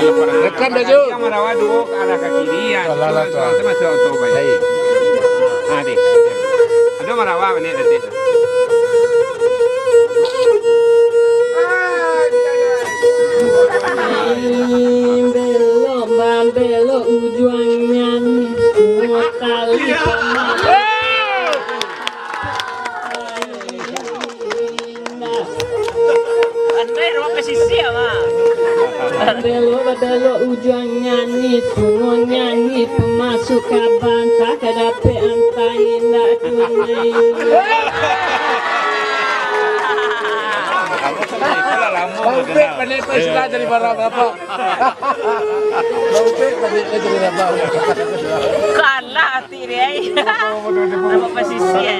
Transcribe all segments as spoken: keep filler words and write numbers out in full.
Rekam dah, Jun. Kan marawa duo ka arah ka kiri, ya. Salah lah, tu, tuan. Tu masuk oto, baik. Baik. Ha, deh. Ado marawa baliak, deh. Belok, bang, belok ujuangnyo ni, semua tali. Andai rumah pesisir, mah. Belok, belok ujuang nyanyi, sungo nyanyi, pemasuk kaban, tak ka dapek antai, indak tunai. Bang Upek pandai Pak Islam dari barang apa? Bang Upek pandai Pak Islam dari barang apa? Kalah. Tirei. Nama pesisir.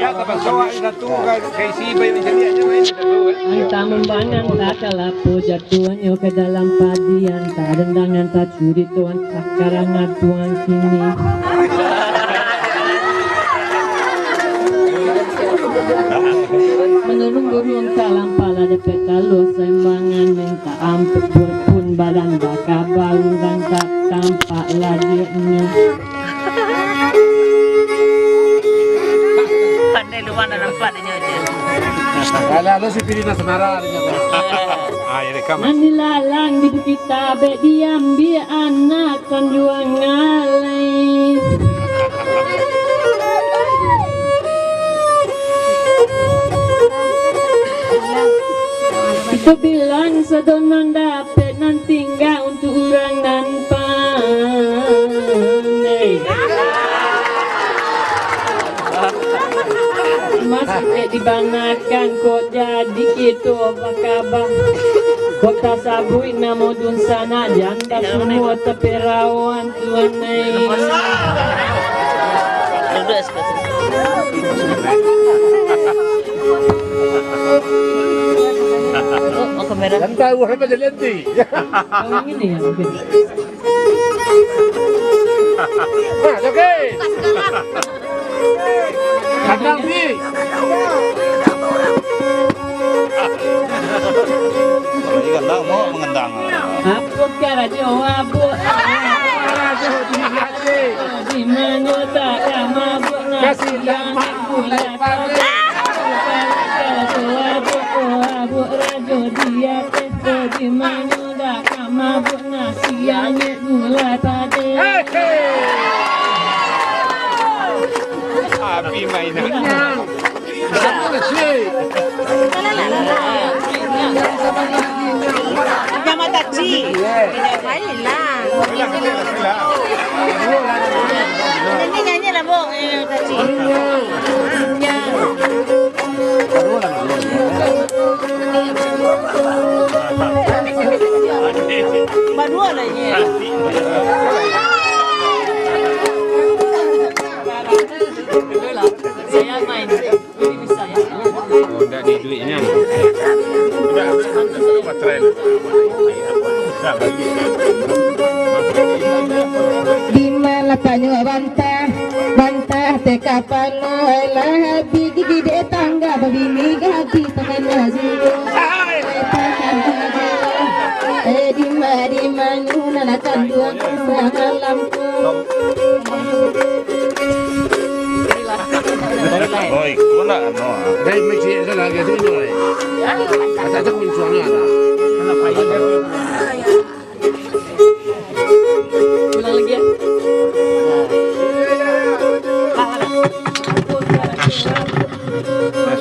Antah membangan tak kalapo jatuahnyo ka dalam padi, antah dendangan tak curito, antah karang aduang kini. Menurun-gurun tak lampah lah dapek taluah saimbangan, minta ampun pun badan bakaba, urang tak tampak ladiaknyo. Pandai luang dalam nampak dia je. Alah, lu si Pirina Senara dia je. Ah, ya, rekam. Nan dilalang di Bukik Tabek, diambiak anak Tanjuang Alai. Itu bilang sadonang dapek nan tingga. Urang nan pandai. Masih dibanakan kok jadi kito bakaba. Kok tasabuik namo dunsanak, janda sumua taperawan tuan ai. Oh, oh, kamera. Yang tahu apa jadi nanti. Oh, yang ini ya, oke. Nah, oke. Kadang, Pi. Kalau ikan dah mau mengendang. Apo karajo abuak? Di mano tak ka mabuak, nasi lamak gulai pare. Karajo abuak, abuak rajo di ateh. Di mano tak ka mabuak, nasi anyek gulai pare. Hei, hei. Api mainan. Jangan mataci. Jangan main lah. Nyanyi, nyanyi lah, Bung. Eh, mataci. Badua lah, ye. Saya main. Oh, ndak di duitnya. Di ma lapaknyo bantah, bantah teka pano, lah habih gigi dek tangga, babini gati takana juo. Eh, di ma, di ma nyo nan kanduang samalam tu. Oi, kau nak ano? Dari masjid sana lagi tu nyo. Ada tu kuncuangnya ada. Ulang lagi ya.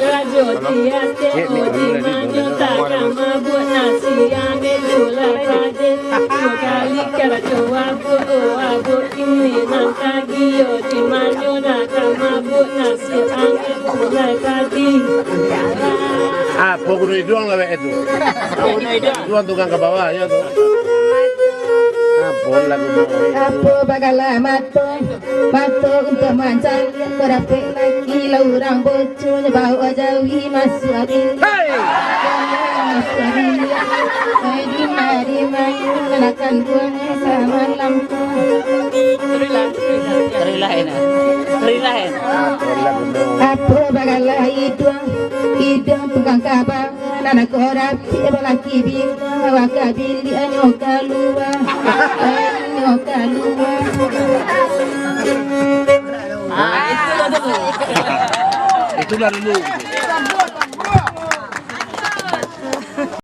Rajo di ateh, oh, di mano tak ka mabuak, nasi amek gulai pare. Duo kali karajo abuak, oh, abuak kini nan tagih, oh, di mano nak ka mabuak, nasi amek gulai pare. Apo guno iduang lah, wek, itu? Iduang tukang ka bawah, ya, tu. Apo lagu tu? Apo bagala mato, mato untuak mancaliak, kok dapek laki lah urang boco, nyo bawa jawi masuak bilik. Hei! Masuak bilik. Hai, di ma, di ma nyo nan kanduang samalam tu. Terilah, terilah, terilah, enak. Terilah, enak. Apo bagala iduang, iduang tukang ka bawah. Anak ko rapi balaki bina, waka bilik anyo kalua, anyo kalua. Ah, itulah dulu. Itulah dulu.